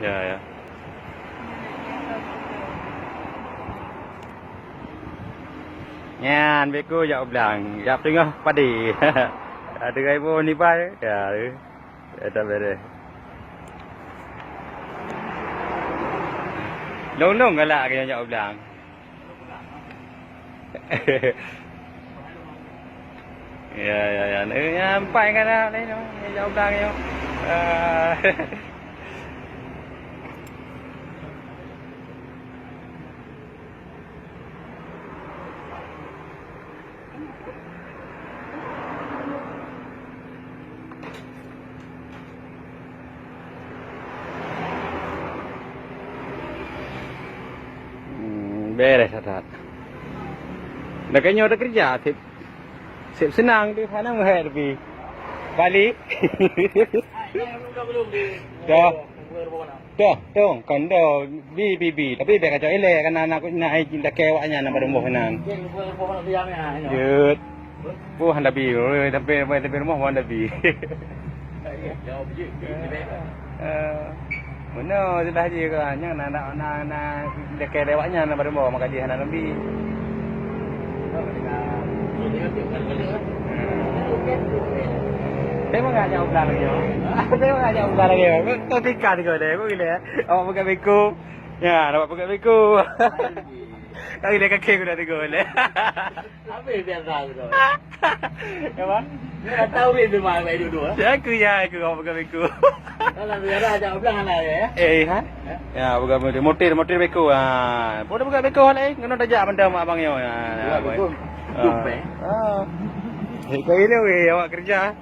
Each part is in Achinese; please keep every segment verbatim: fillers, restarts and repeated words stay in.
Ya, ya. Nyan, beuku jak u blang, jak teungoh padé. Ada ibu ni bai. Ya, ya tak beres. Long-long galak ke jak u blang. Ya, ya, ya. Eh, ya, empat kan dah lain tu. Ni jauh blang ni. Ah. Hmm, beres that. Dah kayaknya udah kerja, sip, sip senang tu, hana meuhai lebih. Balik. Dah. Toh, toh, kon do, bi, bi, bi. Tapi bèk kacok ilèe, kan aneuk, aneuk ai lakèe awaknyan na padum boh inan. Jeuet. Boh hana bi, tapi, tapi rumoh boh hana bi. Eh, meunoe sudah jih kan, nyan na, na, na, na lakèe lé awaknyan na padum boh, maka jih hana bi. Tengok ngajak ulang lagi. Tengok ngajak ulang lagi. Kau tingkat kau deh, kau gila. Awak peugah beko. Ya, nampak peugah beko. Kau gila kaki aku dah tegur deh. Habis biasa aku tu. Apa? Dia dah tahu dia memang baik duduk, eh? Ya, aku ya, aku awak peugah beko. Kalau biasa ajak ulang lah ya. Eh, ha? Ya, peugah motor, motor, motor beko. Ha. Boleh peugah beko lain, kena tajak benda mak abang yo. Ya, ya, betul. Ha. Dup, eh. Ha. Eh, kau ini weh, awak kerja.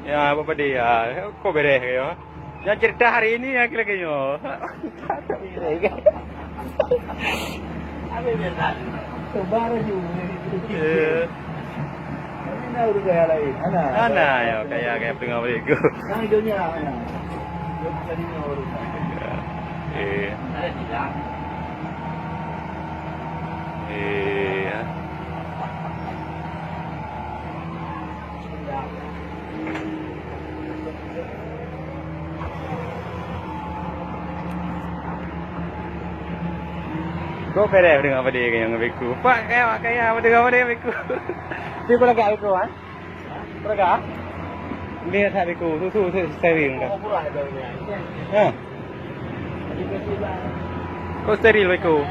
Ya, apa pada ya? Kau beres ya. Yang cerita hari ini yang kira-kira. Habis biasa. Sabar aja. Eh. Ini dah urusan yang lain. Ana. Ana, ya, kaya, kaya pendengar balik tu. Yang hidupnya, ana. Dia bukan ini urusan. Eh. Ada tidak? Eh, ya. Kok kaya deungon padé nyang beko. Pak kaya, kaya deungon padé beko. Tapi kau lagak beko, ha? Kau lagak? Ni rasa beko, susu, susu steering dah. Ha? Kok steril beko?